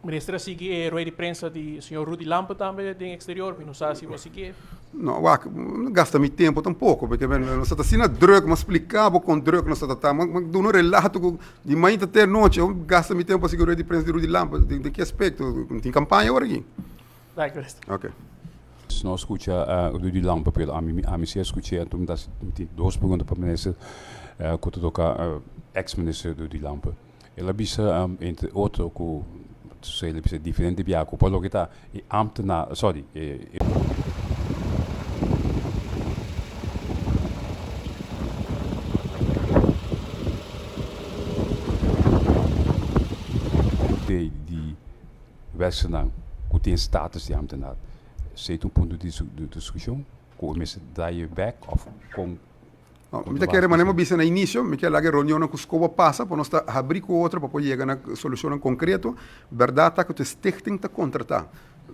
Minister a sigui e rueda di prensa di señor Rudy Lampe tambe den exterior, mi no sa si bo a siguié. No, wak, no gasta mi tempo tampoco, porque nos ta asina druk, mi a splica bo con druk nos ta ta, mi a duna un relato cu di mainta te anochi, mi gasta mi tempo pa sigui rueda di prensa di Rudy Lampe, den ki aspecto? Tin campaña awor aki? Danki, minister. Ok. Si no a scucha Rudy Lampe, pero ami ami si a scuch'é, anto mi ta mi tin dos pregunta pa minister cu ta toca ex minister Rudy Lampe. El a bisa entre otro ku el a bisa diferente bia ku por loke ta e ambtenaar, sorry, e di werksternan ku tin status di ambtenaar. Esei ta un punto di diskushon ku mester draai bek of kon? No, mi ta kere manera mi a bisa na inicio, mi kier laga e reunionnan cu SCOA pasa pa nos ta habri cu otro pa por yega na solucionnan concreto. Berdad ta cu ta e stichting ta contrata.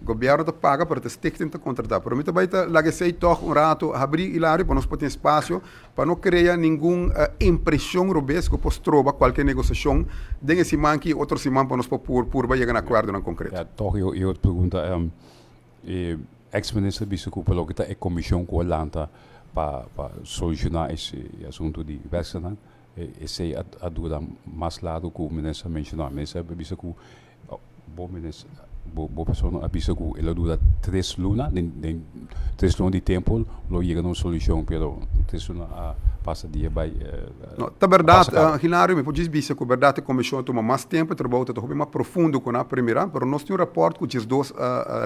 Gobierno ta paga pero ta e stichting ta contrata. Pero mi ta bay ta laga esey tog un rato habri Hilario pa nos por tin espacio pa no crea ningun impresion robes cu por stroba cualkier negociacion den e siman aki y otro siman pa nos por purba yega na acuerdonan concreto. Ya, tog e otro pregunta. E ex minister bisa ku pa loke ta e komishon ku a lanta pa pa solushoná ese asuntu di wèsternan, esei a a dura mas largu ku minister a menshoná. Minister a bisa ku bo minister bo bo persona a bisa ku el a dura tres luna den den tres luna di tempu lo yega na un solushon pero tres luna a pasa dia bai. No, ta bèrdat, Hilario, mi por djis bisa ku bèrdat e komishon a tuma mas tempu, e trabou ta hopi mas profundo ku nan a primira, pero nos tin un rapòrt ku djesdos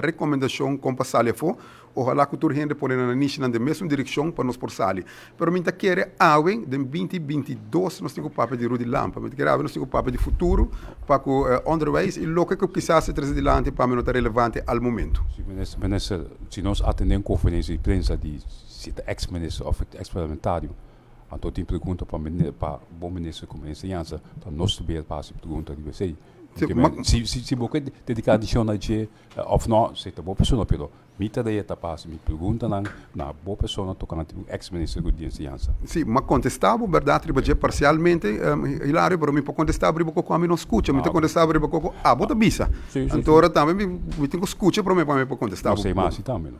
rekomendashon kon pa sali afó. Ohalá ku tur hende pone nan nanishi-nan den mesun direkshon pa nos por sali. Pero mi ta kere awe, den binti 22, nos tin ku papia di Rudy Lampe. Mi ta kere awe nos tin ku papia di futuro pa ku onderwijs i loke ku kisas e trese dilanti pa mi no ta relevante al momento. Si, minister, si nos atendé un konferensia di prensa di si ta eks minister òf eks parlamentario, Anto tin pregunta pa pa bo minister como enseñansa, ta nos deber pa haci pregunta riba esey. Si, si, si bo ke dedica atencion na dje of no, esey ta bo persona, pero mi tarea ta pa haci mi preguntanan na bo persona tocante un ex minister di enseñansa. Si, m'a contesta bo berdad riba dje parcialmente, Hilario, pero mi por contesta bo riba koko ami no scucha, mi ta contesta bo riba koko abo ta bisa. Anto ora tambe mi tin cu scucha prome pa mi por contesta bo. No, esey m'a haci tambe, no.